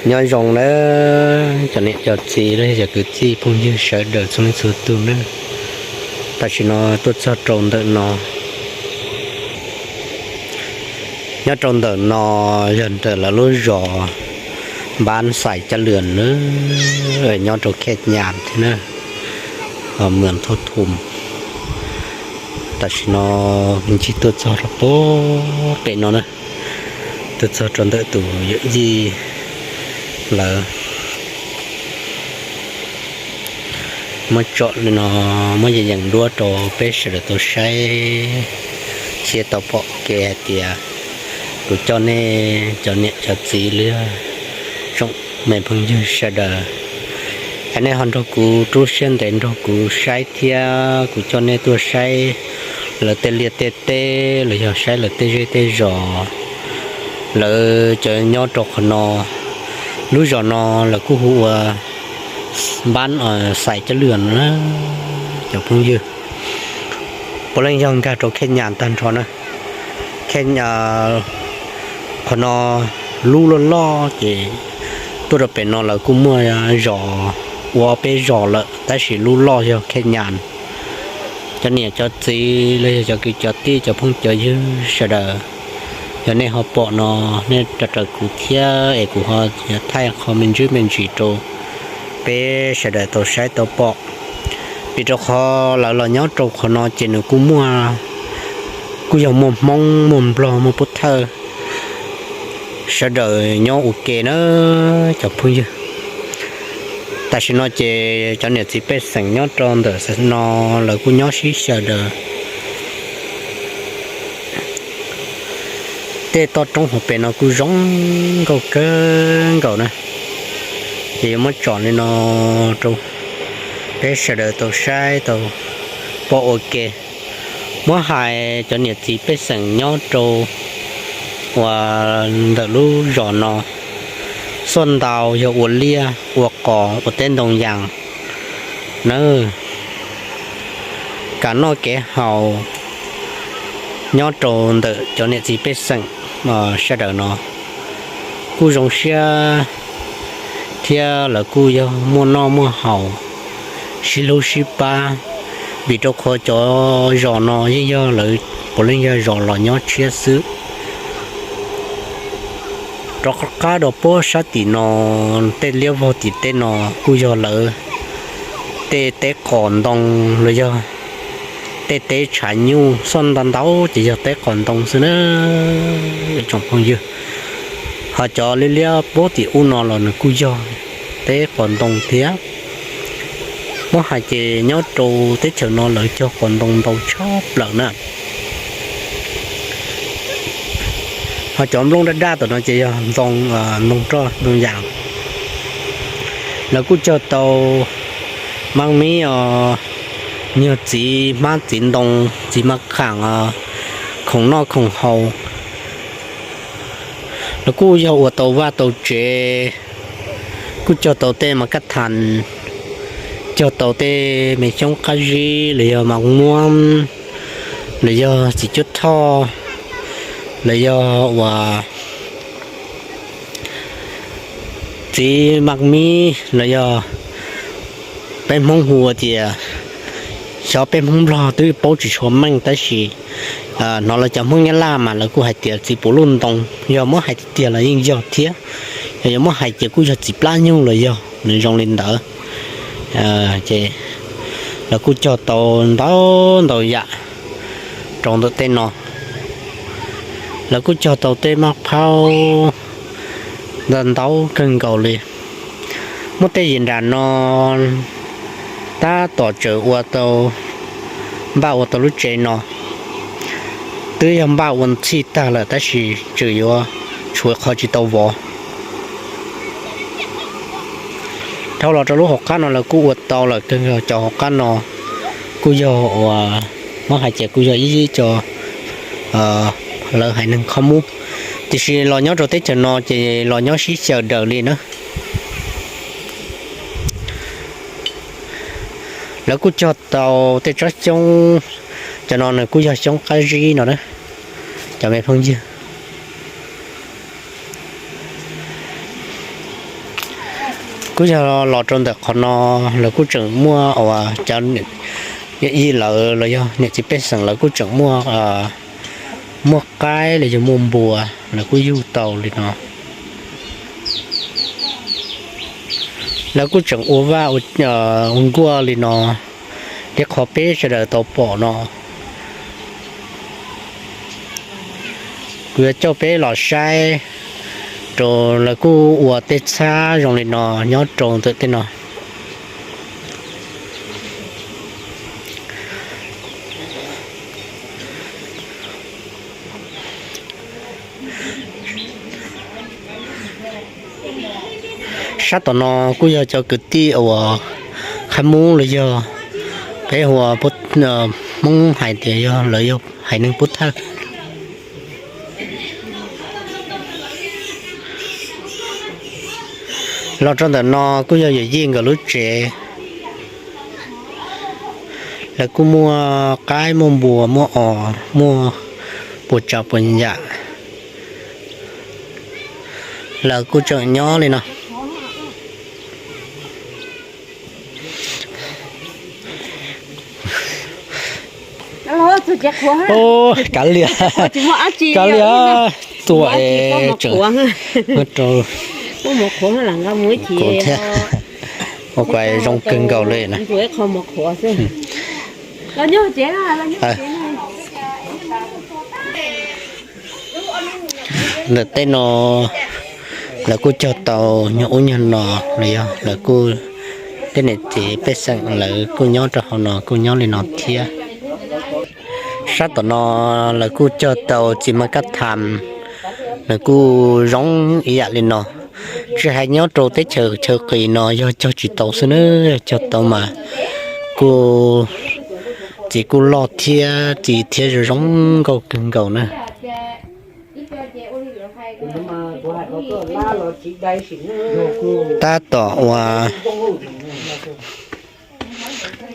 Nyob zoo nawb cov niam cov txiv los yog cov kwv tij phooj ywg sawv daws txhua leej txhua tus nawb. Tam sim no tuaj txog rau ntawm no, nyob rau ntawm no yog ntawm lawv lub zos Npab Xais Cab Lwm nawb, nyob rau Khej Nyas thiab na, Mws Thauj Thum. Tam sim no ncig tuaj txog rau pem no na, tuaj txog rau ntawm tus yawm yij lawv muab tsom li no, muab yees yees duab rau peb sawv daws tau saib thiab tau pom ke hais tias kuv coj nej cov niam cov txiv los yog tsoom me phooj ywg sawv daws, es nej ho nrog kuv rub siab ntev nrog kuv saib thiab kuv coj nej tuaj saib lawv tej liaj tej teb los yog saib lawv tej zej tej zos. Lawv cov nyob rau qhov no, lub zos no lawv kuj hu ua Npab Xais Cab Lwm no na cov phooj ywg. Puav leej yog nkag rau Khej Nyas tag nrho na. Khej Nyas, qhov no lub loj loj ces tuaj rau pem no lawv kuj muaj zos, ua peb zos lawm tab sis lub loj yog Khej Nyas. Cov niam cov txiv los yog cov kwv cov tij cov phooj cov ywg sawv daws, yog nej ho pom no, nej raws kuv thiab es kuv ho yuav thaij qhov me ntsis me ntsis rau peb sawv daws tau saib tau pom. Vim rau qhov lawv los nyob rau qhov no ces nws kuj muaj, kuj yog muaj Hmoob muaj Nplog muaj Pub Thawj sawv daws nyob ua ke na cov phooj ywg. Tam sim no ces cov niam txiv pej xeem nyob rau ntawm no lawv kuj nyob sib xyaw daws. Tej toj roob hauv pes no kuj zoo nkauj kawg nkaus na. Ces yuav muab tsom li no rau peb sawv daws tau saib tau pom ua ke. Muab hais cov niam txiv pej xeem nyob rau uas ntawm lub zos no, xuaj ntau yog ua liaj ua qos ua teb ntoo yas na, kev noj kev haus nyob rau ntawm cov niam txiv pej xeem sawv daws no kuj zoo siab thiab lawv kuj yog muaj noj muaj haus, sib hlub sib pab, vim rau qhov cov zos no yeej yog lawv puav leej yog zos los nyob tshiab xwb. Rov qab rau puag sab tim no, tej liab vog tim teb no kuj yog lawv tej teb qos ntoo los yog tej teb tshav nyuj, xuaj ntau ntau ces yog teb qos ntoo xwb na tsoom phooj ywg. Ho cov liab liab puag tim ub no los nws kuj yog teb qos ntoo thiab. Muab hais ces nyob rau teb chaws no lawv cog qos ntoo ntau tshaj plaws na. Ho cov nplooj daj daj tom no ces yog ntoo, ntoo roj ntoo yas. Lawv kuj cog tau mab mib os, nyuag txiv hmab txiv ntoo, txiv mab khaam os, khoom noj khoom haus. Lawv kuj yog ua tau vaj tau tsev, kuj cog tau tej mas kab thas, cog tau tej me xyoob qab zib los yog mas muab, los yog txiv cuab thoj, los yog uas txiv mas mib los yog peb Hmoob hu ua tias, xyov peb Hmoob Nplog twb paub tsis tshua meej tab sis hnov lawv cov Hmoob Nyab Laj mas lawv kuj hais tias txiv puv luj ntoo, yog muab hais tiag tiag los yeej yog thiab, yog muab hais ces kuj yog txiv plab nyuj los yog nws zoo li ntawd. Ces lawv kuj cog tau ntau ntau yam rau ntawm tej no. Lawv kuj cog tau tej maj phaub ntau ntau kawg nkaus li. Muab tej yim nram no tab tom tseem ua tau, npaj ua tau lub tsev no. Twb yog npaj ua txhij tag lawm tab sis tseem yuav tshuav qhov tsis tau vov. Dhau los rau lub hauv qab no lawv kuj ua tau lawm kawg nkaus. Cov hauv qab no kuj yog uas muab hais ces kuj yog ib co lawv haiv neeg qhov muab, tiam sis los nyob rau teb chaws no ces los nyob sib xyaw daws li na. Lawv kuj cog tau tej tsob xyoob, cov no nws kuj yog xyoob qab zib no na cov me phooj ywg. Kuj yog los rau ntawm qhov no, lawv kuj tseem muaj uas cov yij lawv los yog niam txiv pej xeem lawv kuj tseem muaj, muaj qaib los yog muaj npua, lawv kuj yug tau li no. Lawv kuj tseem ua vaj ua nkuaj li no, li qhov peb sawv daws tau pom no. Kuv yuav coj peb los saib rau lawv kuj ua tej txhab zoo li no nyob rau ntawm tej no. Sab tom no kuj yog cov kwv tij uas Khab Mub los yog peb hu ua Hmoob hais tias yog lawv yog haiv neeg Pub Thawj. Los rau ntawm no kuj yog yawm yij nkawd lub tsev. Lawv kuj muaj qaib muaj npua muaj os muaj puas tsav puas yam, lawv kuj tseem nyob li no. Kav liam, kav liam, tuam es rau kuv thiab. Ua kuv zoo kawg nkaus li na. Ntawm tej no lawv kuj cog tau nyuag ub nyuag no los yog lawv kuj, tej niam txiv pej xeem lawv kuj nyob rau hauv no kuj nyob li no thiab. Sab tom no lawv kuj cog tau txiv maj kab tham, nws kuj zoo ib yam li no. Tsis hais nyob rau teb chaws chaw qis no yog cog tsis tau xwb na, cog tau mas kuj txiv kuj loj thiab txiv thiab zoo zoo nkauj kawg nkaus na. Tab tom uas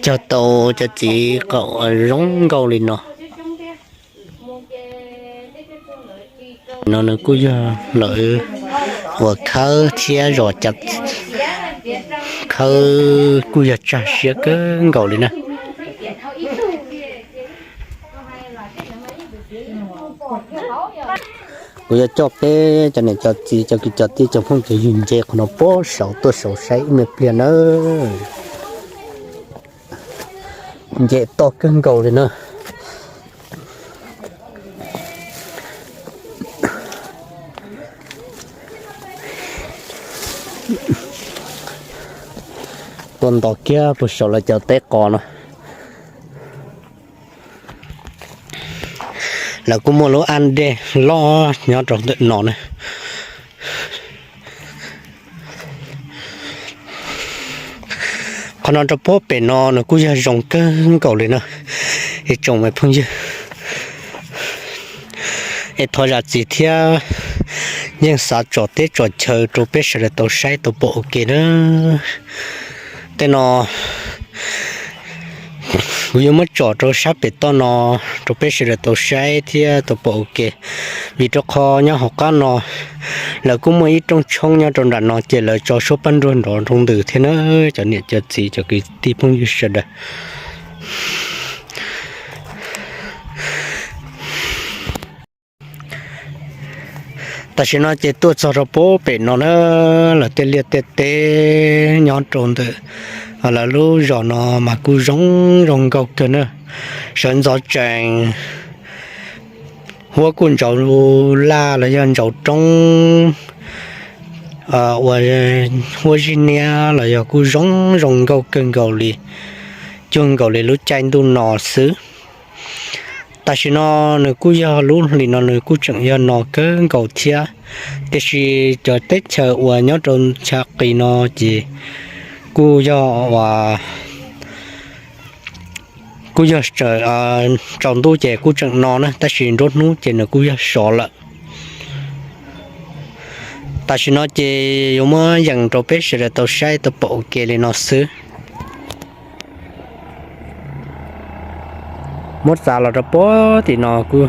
cog tau cov txiv qaum zoo nkauj li no. No nws kuj yog lawv uas khawb thiab zos, khawb kuj yog tsag siab kawg nkaus li na. Kuv yuav coj peb cov niam cov txiv cov kwv cov tij cov phooj cov ywg nce qhov no puag saud tuaj saud saib ib me pliag nawb. Nce toj kawg nkaus li na. Tuaj nto kiag puag saum lawv cov teb qos no. Lawv kuj muaj lub aj dej loj nyob rau ntawm no na. Qhov no rau puag pem no nws kuj yog zoo kawg nkaus li na, ib tsoom me phooj ywg. Es thov zam txim thiab, yeej xav tsom teb tsom chaw rau peb sawv daws tau saib tau pom ua ke na. Tej no kuv yuav muab tsom rau sab pem toj no rau peb sawv daws tau saib thiab tau pom ua ke. Vim rau qhov nyob hauv qab no lawv kuj muaj ib rooj tshoob nyob rau nram no ces lawv tso suab paj nruag nrov nroo ntws thiab na, cov niam cov txiv cov kwv tij phooj ywg sawv daws. Tam sim no ces tuaj txog rau puag pem no na, lawv tej liaj tej teb nyob rau ntawm lawv lub zos no mas kuj zoo zoo nkauj kawg na. Sawv ntxov tsees, huab kuj ntsauv laj los yog ntsauv roob, ua huab zig niab los yog kuj zoo zoo nkauj kawg nkaus li, cuag nkaus li lub caij ntuj no xwb. Tam sim no nws kuj yog lub hlis no nws kuj tseem yog no kawg nkaus thiab, tiam sis cov teb chaws uas nyob rau chaw qis no ces kuj yog, kuj yog tsaus ntuj ces kuj tseem no na, tab sis nruab hnub ces nws kuj yog sov lawm. Tam sim no ces yuav muab yees rau peb sawv daws tau saib tau pom ua ke li no xwb. Muab txav los rau puag tim no kuj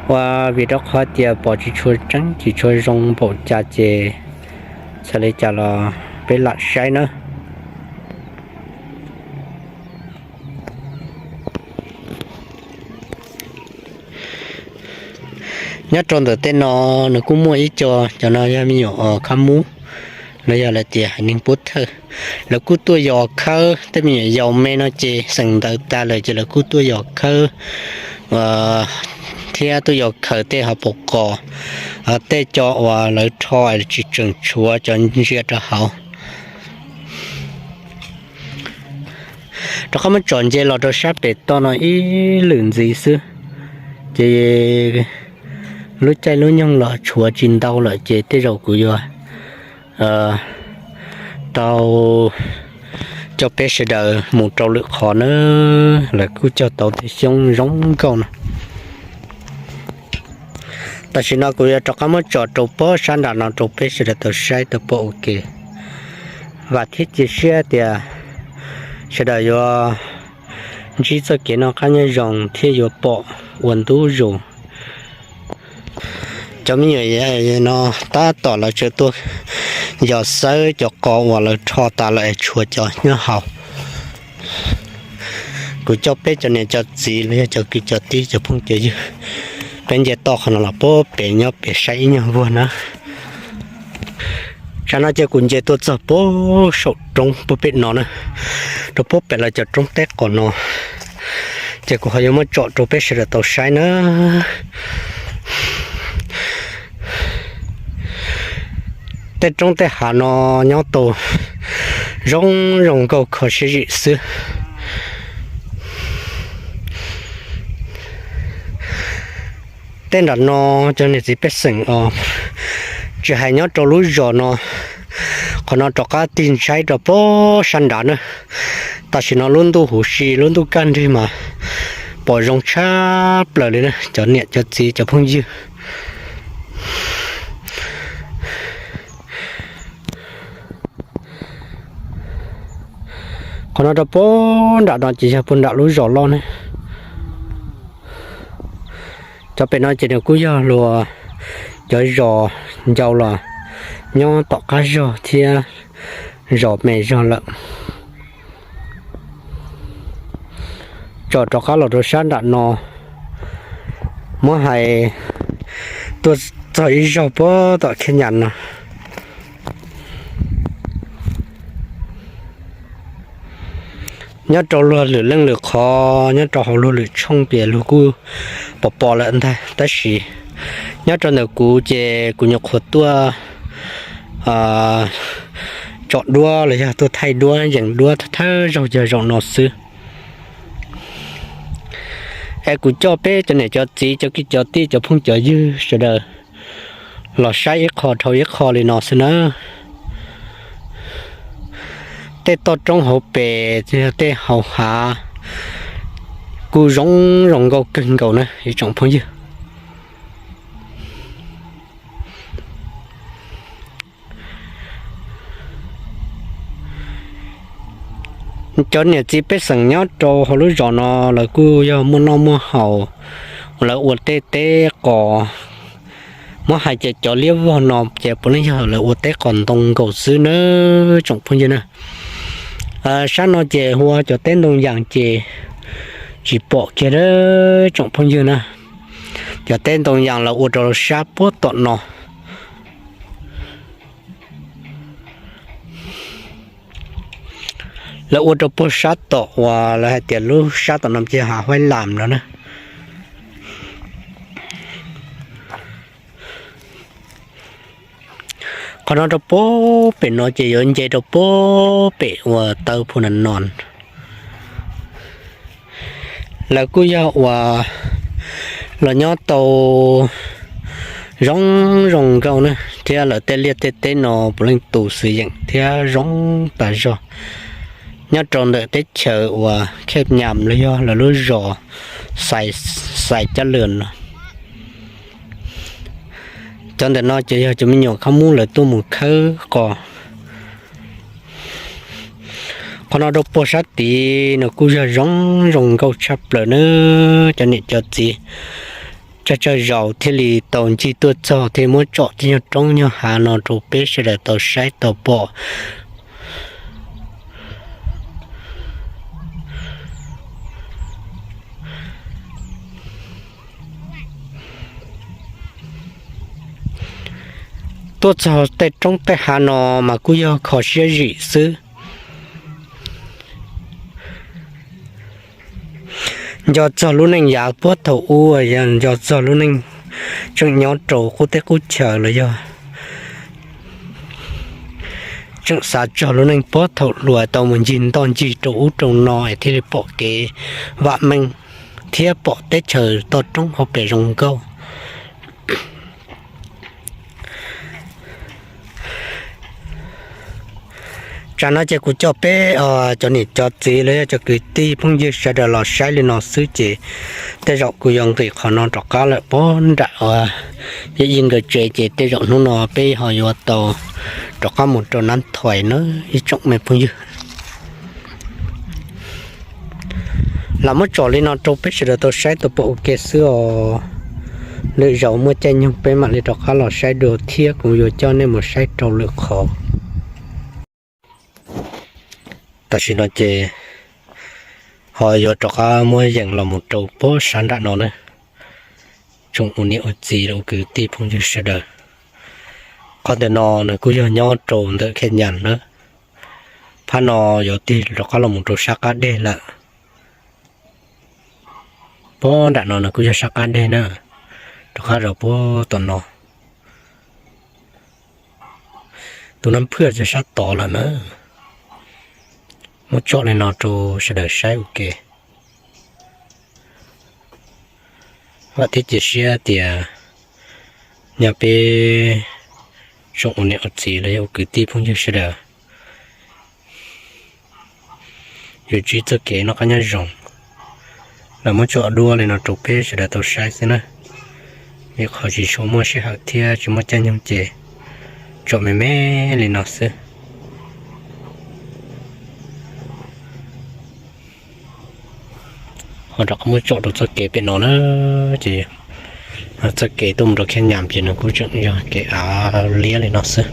ua vim rau qhov tias pom tsis tshua tseeb tsis tshua zoo npaum cas ces txhais li cas los peb lam saib na. Nyob rau ntawm tej no nws kuj muaj ib co, cov no yog me nyuam khab mub, los yog lawv tias haiv neeg pub thawj. Lawv kuj tuaj yos khawb, tej me nyuam yaus me no ces xeem ntawv tas lawm ces lawv kuj tuaj yos khawb thiab tuaj yos khaws tej hauv paus qos, tej co uas lawv rho tsis tseem tshuav cov ntsia rau hauv. Rov qab muab tsom nce los rau sab pem toj no ib lwm ntxiv xwb, ces lub caij lub nyoog los tshuav tsis ntau lawm ces tej zaum kuv yuav tau coj peb sawv daws mus rau lwm qhov na. Lawv kuj cog tau tej xyoob zoo nkauj no. Tam sim no kuv yuav rov qab muab tsom rau pob sab nram no rau peb sawv daws tau saib tau pom ua ke. Vam thiab cia siab tias sawv daws yuav ntsib txoj kev noj qab nyob zoo thiab yuav pom ua ntu zus. Cov me nyuam no tab tom lawv tseem tuaj yos xawb cov qos uas lawv rho tas lawm es tshuav cov nyob hauv. Kuv coj peb cov niam cov txiv los yog cov kwv cov tij cov phooj cov ywg, peb nce toj qhov no los puag pem nyob pem saib ib nyuag vuag na. Tsam no ces kuv nce tuaj txog puag saum roob puag pem no na, rau puag pem lawv cov roob teb qos no, ces kuv ho yuav muab tsom rau peb sawv daws tau saib na. Tej roob tej hav no nyob tau zoo zoo nkauj kho siab zim xwb. Tej nram no cov niam txiv pej xeem os, tsis hais nyob rau lub zos no, qhov no rov qab tig ntsaib rau pob sab nrad na. Tam sim no lub ntuj huv si lub ntuj kaj nrig mas pom zoo tshaj plaws li na cov niam cov txiv cov phooj ywg. Qhov no rau puag nram no ces yog puag nram lub zos loj ne. Cov pem no ces nws kuj yog luag cov zos ncau los nyob tom qab zog thiab zos me zog lawm. Tsom rov qab los rau sab nram no, muab hais tuaj txog ib zaug puag tom khib nyas no. Nyob rau luag lwm leej lwm qhov, nyob rau hauv luag lwm tshooj ces luag kuj pom pom lawm ntag, tab sis nyob rau ntawm kuv ces kuv nyuam qhuav tuaj tsom duab los yog tuaj thaij duab yeem duab thawj zaug yog zaum no xwb. Es kuv coj peb cov niam cov txiv cov kwv cov tij cov phooj cov ywg sawv daws los saib ib qho dhau ib qho li no xwb na. Tej toj roob hauv pes, tej hauv hav kuj zoo zoo nkauj kawg nkaus na ib tsoom phooj ywg. Cov niam txiv pej xeem nyob rau hauv lub zos no lawv kuj yog muaj noj muaj haus, lawv ua tej teb qos. Muab hais ces cov liab vog no ces puav leej yog lawv ua teb qos ntoo nkaus xwb na tsoom phooj ywg na. Sab no ces hu ua cov teb ntoo yas ces tsis pom kiag tsoom phooj ywg na. Cov teb ntoo yas lawv ua rau sab puag tom no. Lawv ua rau puag sab tom uas lawv hais tias lub sab tom no ces hav Huaib Lam no na. Qhov no rau puag pem no ces yuav nce rau puag pem uas taw Phu Nas Nos. Lawv kuj yog uas los nyob tau zoo zoo nkauj na, thiab lawv tej liaj tej teb no puav leej tu xwm yeem thiab zoo tas zog. Nyob rau ntawm teb chaws uas Khej Nyas los yog lawv lub zos Xais Cab Lwm no. Cov ntawm no ces yog cov me nyuam khab mub lawv tuaj mus khawb qos. Qhov no rau puag sab tid no kuj yog zoo zoo nkauj tshaj plaws na. Cov niam cov txiv, tsawg tsawg zaus thiaj li tau ncig tuaj txog thiaj muab tsom tej nyuag roob nyuag hav no rau peb sawv daws tau saib tau pom. Tuaj txog tej roob tej hav no mas kuj yog kho siab zim xwb. Nco txog lub neej yav puag thaum ub, yog nco txog lub neej tseem nyob rau qub teb qub chaw los yog tseem xav txog lub neej puag thaum hluas tau mus ncig ntoj ncig rau ub rau no es thiaj li pom kev vam meej thiab pom teb chaws toj roob hauv pes zoo nkauj. Tsam no ces kuv coj peb cov niam cov txiv los yog cov kwv tij phooj ywg sawv daws los saib li no xwb ces tej zaum kuv yuav nqis qhov no rov qab lawm puag nram uas yawm yij nkawd tsev ces tej zaum hnub no peb ho yuav tau rov qab mus rau Nab Thais na ib tsoom me phooj ywg. Lam muab tsom li no rau peb sawv daws tau saib tau pom ua ke xwb os. Lwm zaus muaj caij nyoog peb mam li rov qab los saib dua thiab kuv yuav coj nej mus saib rau lwm qhov. Tam sim no ces ho yuav rov qab muab yees los mus rau puag sab nram no na. Tsoom ua niam ua txiv ua kwv tij phooj ywg sawv daws, qhov ntawm no nws kuj yog nyob rau ntawm Khej Nyas na. Phab no yuav tig rov qab los mus rau sab qab deg lawm. Puag nram no nws kuj yog sab qab deg na, rov qab rau puag tom no. Tus Nab Phwj txog sab tod lawm na. Muab tsom li no rau sawv daws saib ua ke. Vam thiab cia siab tias nyob peb tsoom ua niam ua txiv los yog ua kwv tij phooj ywg sawv daws yuav ntsib txoj kev noj qab nyob zoo. Lam muab tsom duab li no rau peb sawv daws tau saib xwb na, vim qhov tsis tshua muaj sij hawm thiab tsis muaj caij nyoog ces tsom me me li no xwb. Ho rov qab muab tsom rau txoj kev pem no na, ces txoj kev tuaj mus rau Khej Nyas ces nws kuj tseem yog kev av liab li no xwb.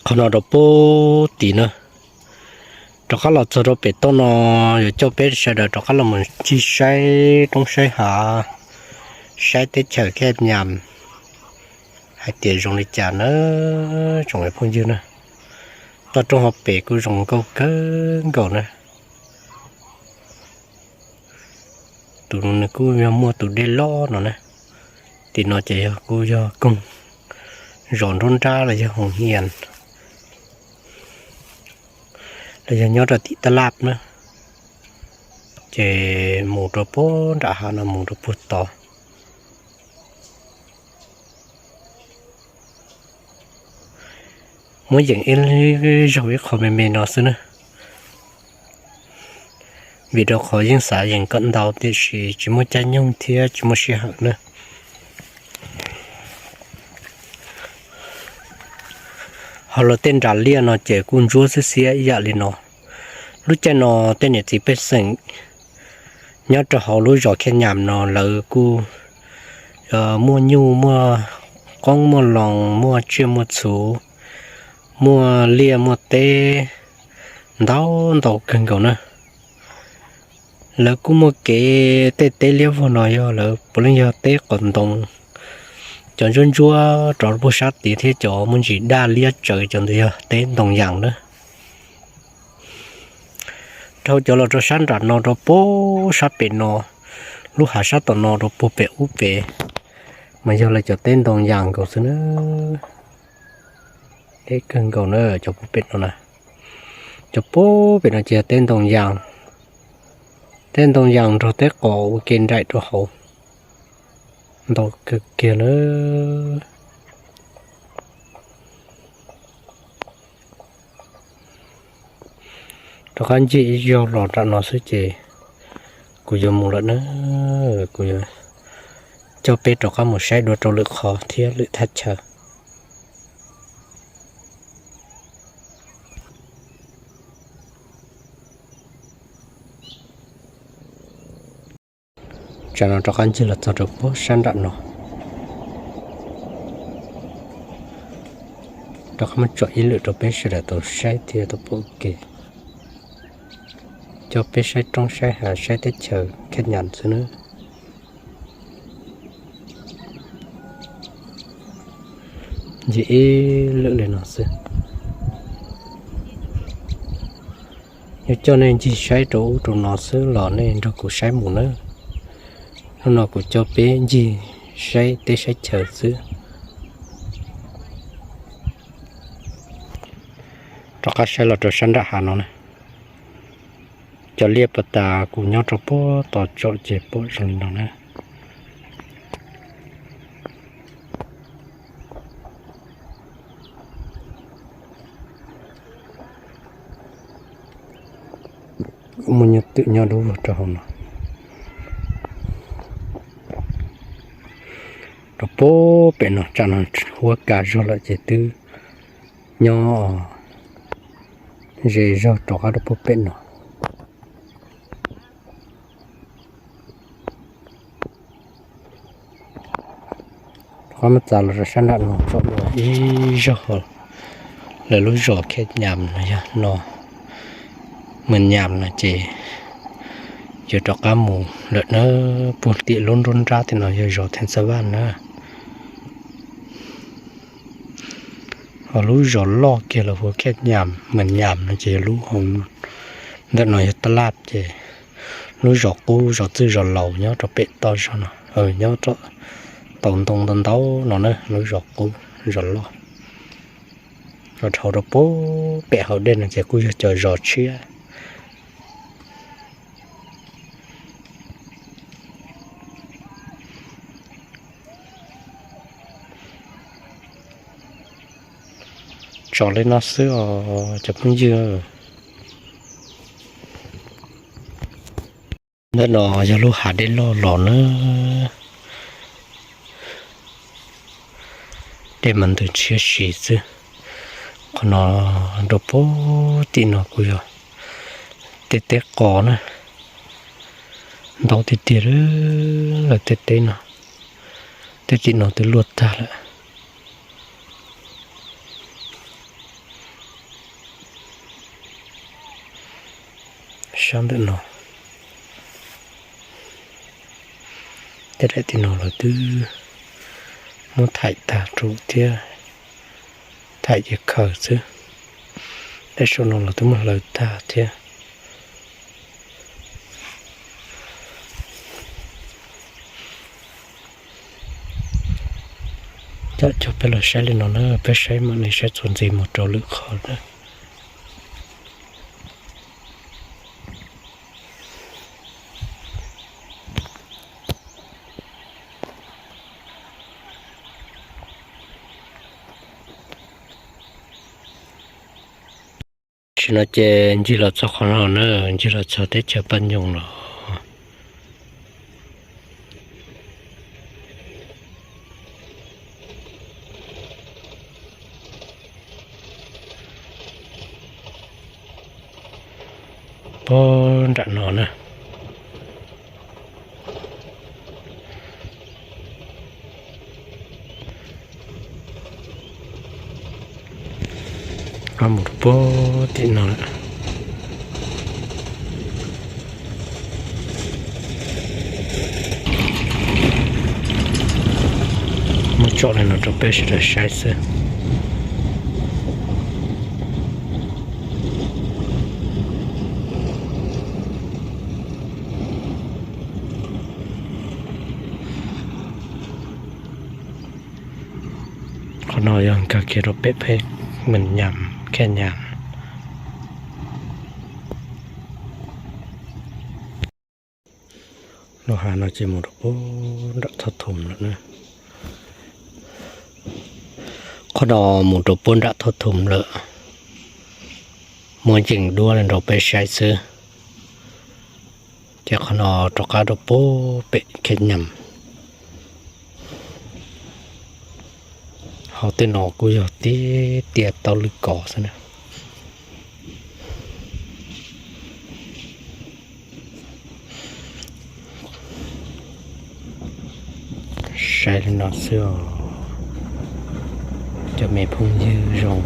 Qhov no rau puag tid na. Rov qab los txog rau pem toj no, yuav coj peb sawv daws rov qab los mus ncig saib roob saib hav, saib teb chaws Khej Nyas hais tias zoo li cas na, tsoom phooj ywg na. Toj roob hauv pes kuj zoo nkauj kawg nkaus na. Tus no nws kuj yog muaj tus dej loj no na. Tim no ces yog kuj yog koog zos nruab nrab los yog hoos hias, los yog nyob rau tim tab laj na. Ces mus rau puag nram hav no mus rau puag tod. Muab yeem ib zaug ib qho me me no xwb na, vim rau qhov yeej xav yeem kom ntau tiam sis tsis muaj caij nyoog thiab tsis muaj sij hawm na. Ho los tej nras liaj no ces kuj ntsuab xiab xiab ib yam li no. Lub caij no tej niam txiv pej xeem nyob rau hauv lub zos Khej Nyas no lawv kuj muaj nyuj muaj qoob muaj loo, muaj tsiaj muaj txhu, muaj liaj muaj teb ntau ntau kawg nkaus na. Lawv kuj muaj kev, tej teb liab vog no yog lawv puav leej yog teb qos ntoo. Cov ntsuab ntsuab rov puag sab tid thiab cov muaj ntsis daj liab tsawv cov ntawd yog teb ntoo yas na. Dhau cov los rau sab nram no rau puag sab pem no, lub hav sab tom no rau puag pem ub pem, mas yog lawv cov teb ntoo yas nkaus xwb na. Deb kawg nkaus na cov puag pem no na. Cov puag pem no ces yog teb ntoo yas, teb ntoo yas nrog teb qos ua ke nraim rau hauv, ntau kawg kiag na. Rov qab ncig ib zaug los nram no xwb ces kuv yuav mus lawm na. Kuv yuav coj peb rov qab mus saib dua rau lwm qhov thiab lwm thaj chaw. Tsam no rov qab ncig los txog rau puag sab nram no. Rov qab muab tsom ib lwm rau peb sawv daws tau saib thiab tau pom kev. Coj peb saib roob saib hav saib teb chaws khab nyam xwb nawb. Ncig ib lwm li no xwb. Yuav coj nej ncig saib rau ub rau no xwb los nej nrog kuv saib mus nawb. Hnub no kuv coj peb ncig saib teb saib chaw xwb. Rov qab saib los rau sab nram hav no na. Cov liaj pas tas kuv nyob rau puag tom tsom ces pom zoo li no na. Muaj nyuj twm nyob dub rau hauv no. Rau puag pem no tsam no huab kas zog lawm ces twb nyob ze zog rov qab rau puag pem no. Rov qab muab txav los rau sab nram no tsom dua ib zaug. Lawv lub zos Khej Nyam no yog no, Mws Nyam no ces yuav rov qab mus lawm na. Puag tim lub nruab nrab tim no yog zos Theej Xab Vaj na. Ho lub zos loj kiag los hu Khej Nyam, Mws Nyam no ces yog lub hauv ntawm no yog taj laj ces lub zos qub zos txwj zos laus nyob rau pem toj zog no, nyob rau tau ntoo ntau ntau no na, lub zos qub zos loj. Ho dhau rau puag pem hauv dej no ces kuj yog cov zos tshiab. Tsom li no xwb os cov phooj ywg. Ntawm no yog lub hav dej loj los na. Dej mas ntws tshiab si xwb. Qhov no rau puag tim no kuj yog tej teb qos na. Ntau tiag tiag lawm tej teb no. Tej tim no twb luaj tag lawm. Sab ntawm no, tej daim tim no lawv twb muab thaim tag rau thiab, thaim ces khaws xwb. Daim saum no los twb muab hlawv tag thiab. Coj coj peb los saib li no na, peb saib mam li saib txuas ntxiv mus rau lwm qhov na. Tam sim no ces ncig los txog qhov no na, ncig los txog teb chaws Paj Nyoog los. Puag nram no na. Mus rau puag tim no lawm. Muab tsom li no rau peb sawv daws saib xwb. Qhov no yog nkag kiag rau pem pheb Mws Nyam, Khej Nyam. Lub hav no ces mus rau puag nram Thoj Thum lawm na. Qhov no mus rau puag nram Thoj Thum lawm. Muab yees duab li rau peb saib xwb. Ces qhov no rov qab rau puag pem Khej Nyam. Hauv tej no kuj yog tib tiaj taub lwj kos xwb na. Saib li no xwb os. Cov me phooj ywg zoo.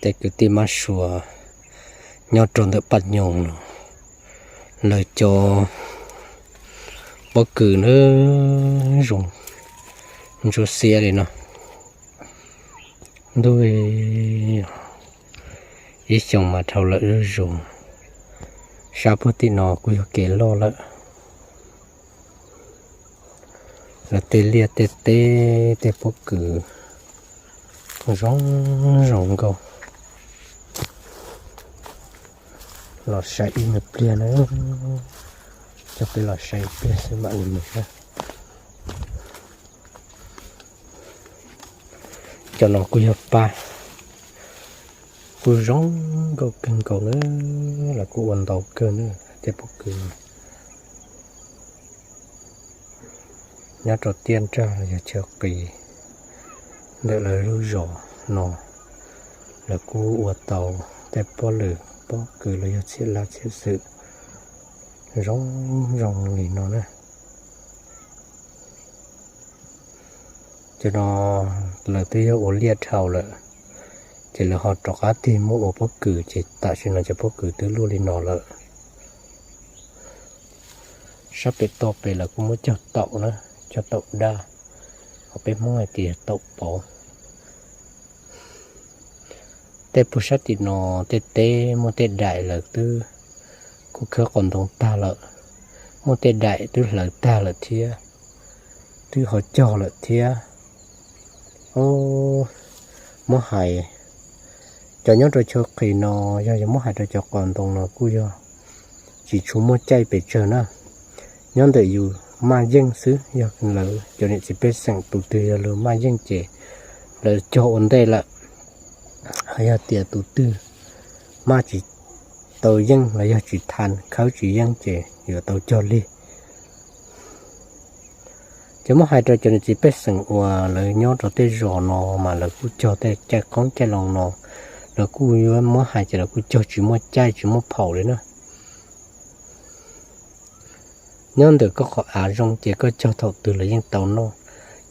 Tej kwv tij mab suav nyob rau ntawm Paj Nyoog no, lawv cov pob kws na zoo ntsuab xiab li no. Ntuj, ib xyoos mas dhau lawm zuj zus. Sab puag tim no kuj yog kev loj lawm. Lawv tej liaj tej teb tej pob kws zoo zoo nkauj. Los saib ib nyuag pliag na, coj peb los saib ib pliag xwb mam li mus na. Cov no kuj yog paj, kuj zoo nkauj kawg nkaus na, lawv kuj ua ntau kawg na tej pob kws no. Nyob rau tiaj nrag los yog chaw qis ntawm lawv lub zos no, lawv kuj ua tau tej pob lws pob kws los yog txhiab lab txhiab xwm zoo zoo li no na. Cov no lawv twb yog ua liaj dhau lawm, ces lawv ho rov qab tig muab ua pob kws, ces tam sim no cov pob kws twb luaj li no lawm. Sab pem toj pem lawv kuj muab cog taum na, cog taum daj, ho peb Hmoob hais tias yog taum pov. Tej puag sab tim no tej teb muaj tej daim lawv twb kuj khawb qos ntoo tag lawm, muaj tej daim twb hlawv tag lawm thiab, twb ho cog lawm thiab. Muab hais, cov nyob rau chaw qis no, yog yuav muab hais rau cov qos ntoo no kuj yog tsis tshua muaj caij pes tsawg na. Nyob ntawm yus maj yeej xwb, yog lawv cov niam txiv pej xeem tus twg yog lawv maj yeej ces lawv cog ua ntej lawm. Yog tias tus twg maj tsis tau yeej los yog tsis tha khawb tsis yeej ces yuav tau cog lig. Ces muab hais rau cov niam txiv pej xeem uas lawv nyob rau tej zos no mas lawv kuj cog tej caij qoob caij loo no, lawv kuj yuav muab hais ces lawv kuj cog tsis muaj caij tsis muaj phaum li na. Nyob ntawm koj qhov av zoo ces koj cog thaum twg los yeej tau noj.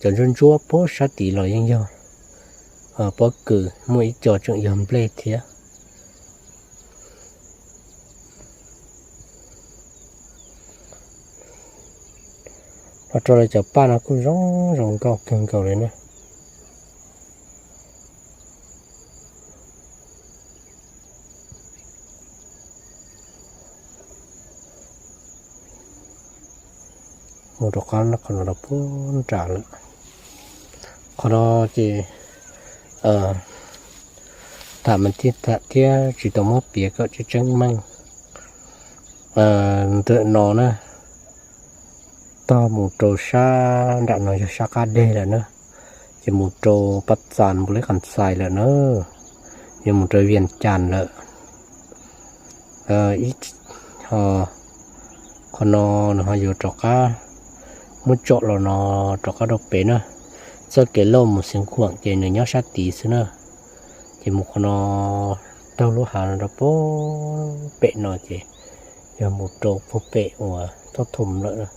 Cov ntsuab ntsuab puag sab tid los yeej yog pob kws, muaj ib co tseem yog nplej thiab. Los rau lawv cov paj no kuj zoo zoo nkauj kawg nkaus li na. Mus rov qab qhov no rau puag nram lawm. Qhov no ces tham mas thiaj tham thiab tsis tau muab piav kom tseeb tseeb meej. Ntawm no na, tog mus rau sab nram no yog sab qab deg lawm na, ces mus rau Pab Txas Npaus Lis Qas Xais lawm na, yog mus rau Vias Cas lawm. Qhov no nws ho yuav rov qab muab tsom los no rov qab rau pem na. Txoj kev loj mus Xeev Khuam ces nws nyob sab tid xwb na. Ces mus qhov no taug lub hav no rau puag pem no ces yog mus rau puag pem uas Thoj Thum lawm,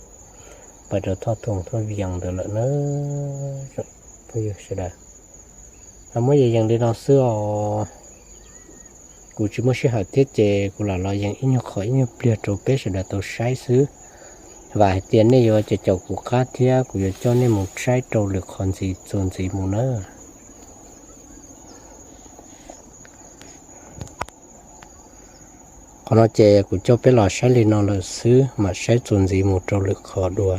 pais rau Thoj Thum Thoj Vias ntawd lawm na. Phooj ywg sawv daws, muab yees yees li no xwb os. Kuv tsis muaj sij hawm thiab ces kuv lam los yees ib nyuag qhov ib nyuag pliag rau peb sawv daws tau saib xwb. Vam hais tias nej yuav caum caum kuv qab thiab kuv yuav coj nej mus saib rau lwm qhov ntxiv txuas ntxiv mus na. Qhov no ces kuv coj peb los saib li no lawm xwb, mam saib txuas ntxiv mus rau lwm qhov dua.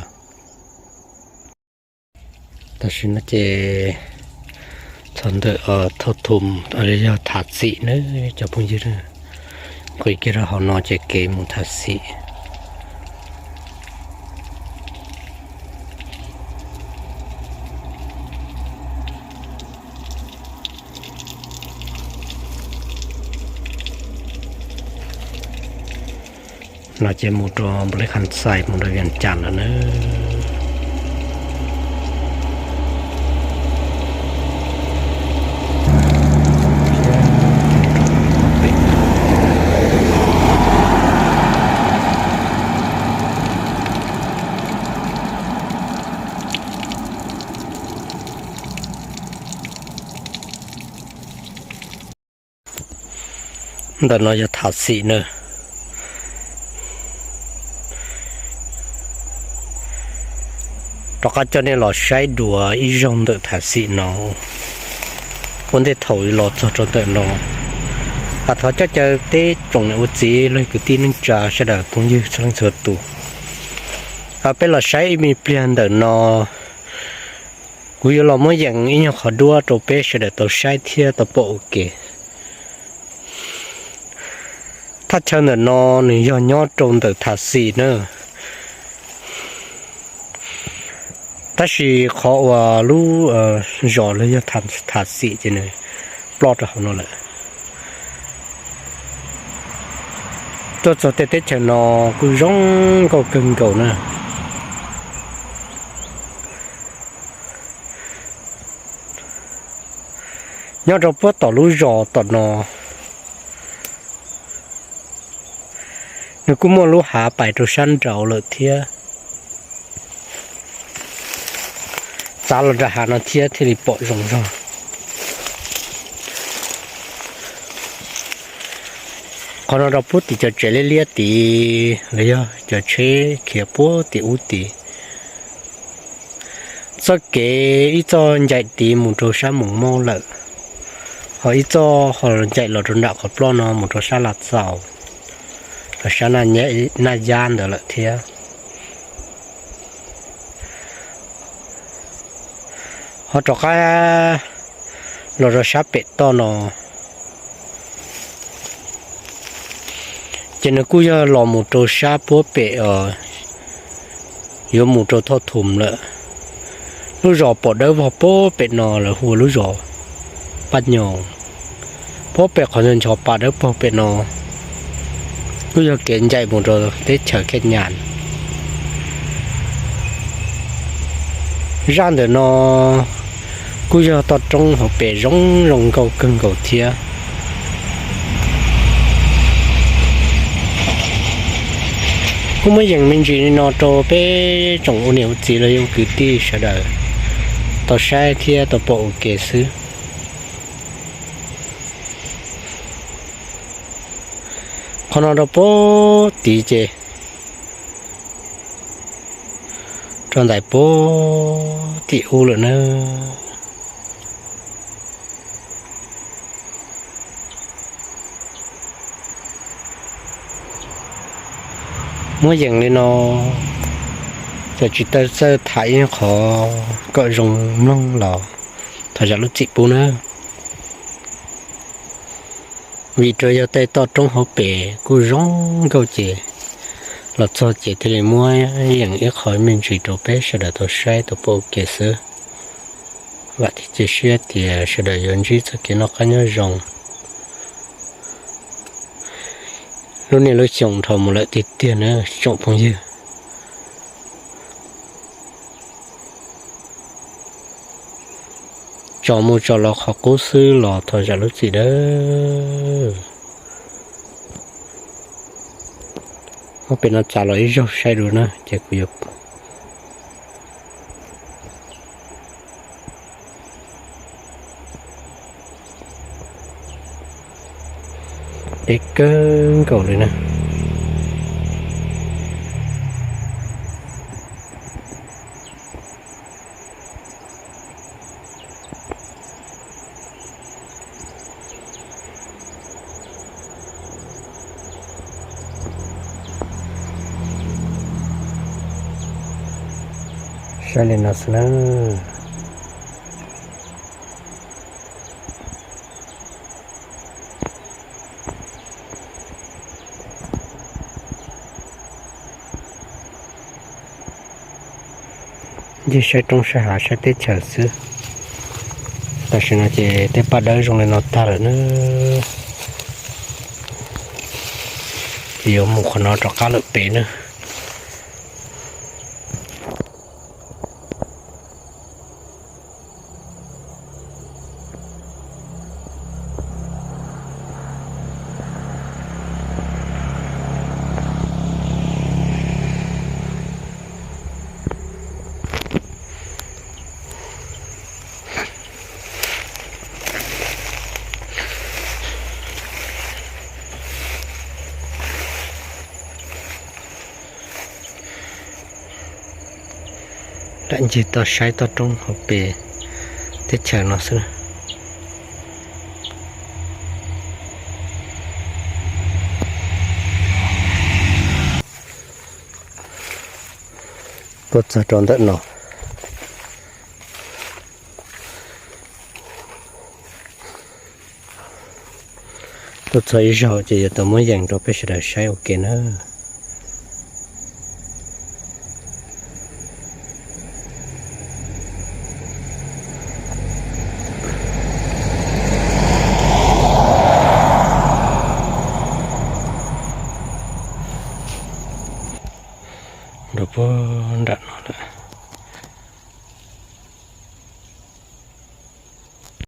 Tam sim no ces txog ntawm Thoj Thum, yog Thav Txim na cov phooj ywg. Nqis kiag rau hauv no ces kev mus Thav Txim. No ces mus rau npaum li Kham Xais mus rau Vias Cas lawm na. Ntawm no yog tham xim na. Rov qab coj nej los saib dua ib zaug ntawm tham xim no. Ua ntej thaum los txog rau ntawm no, thov coj caw teb tsoom niam ua txiv los kwv tij neej tsa sawv daws phooj ywg txhua leej txhua tus, peb los saib ib me pliag ntawm no. Kuv yuav los muab yeem ib nyuag qhov duab rau peb sawv daws tau saib thiab tau pom ua ke. Thaj chaw ntawm no nws yog nyob rau ntawm tham xim na. Tab sis qhov uas lub zos los yog tham xim ces nws ploj rau hauv no lawm. Tuaj txog tej teb chaws no kuj zoo nkauj kawg nkaus na. Nyob rau puag tom lub zos tom no, nws kuj muaj lub hav pais rau sab nraud lawm thiab. Txav los nram hav no thiab thiaj li pom zoo zog. Qhov no rau puag tim cov tsev liab liab tid los yog cov tsheb khiav puag tim ub tid. Txoj kev ib txoj ncaim tid mus rau sab Moos Mauj lawm, ho ib txoj ho ncaim los rau nram qhov ploj no mus rau sab Laj Txaus, rau sab Naj Yab ntawd lawm thiab. Ho rov qab los rau sab pem toj no, ces nws kuj yog los mus rau sab puag pem, yuav mus rau Thoj Thum lawm. Lub zos pom dawb vog puag pem no lawv hu ua lub zos Paj Nyoos. Puag pem qhov ncho ncho pas dawb paug pem no kuj yog kev ncaim mus rau teb chaws Khej Nyas. Zaj ntawm no kuj yog toj roob hauv pes zoo zoo nkauj kawg nkaus thiab. Kuj muab yees me ntsis li no rau peb tsoom ua niam ua txiv los yog kwv tij sawv daws tau saib thiab tau pom ua ke xwb. Qhov no rau puag tid ces rau ntais puag tim ub lawm na. Muab yees li no, txawm tsis tau txawj tham ib qho kom zoo mloog los thov zam lub txim pub na. Vim rau yog tej toj roob hauv pes kuj zoo nkauj ces los txog ces thiaj li muab yees ib qho me ntsis rau peb sawv daws tau saib tau pom ua ke xwb. Vam thiab cia siab tias sawv daws yuav ntsib txoj kev noj qab nyob zoo. Lub niaj lub xyoo dhau mus lawm tiag tiag na tsoom phooj ywg. Tso mus tso los qhov qub xwb los thov zam lub txim dawb. Muab pem no txav los ib zaug saib dua na ces kuv yuav deb kawg nkaus li na. Saib li no xwb na. Ncig saib roob saib hav saib teb chaws xwb. Tam sim no ces tej paj dawb zoo li no tag lawm na. Ces yuav mus qhov no rov qab lawm pem na. Lam ncig toj saib toj roob hauv pes teb chaws no xwb. Tuaj txog rau ntawm no. Tuaj txog ib zaug ces yuav tau muab yees rau peb sawv daws saib ua ke na. Rau puag nram no lawm.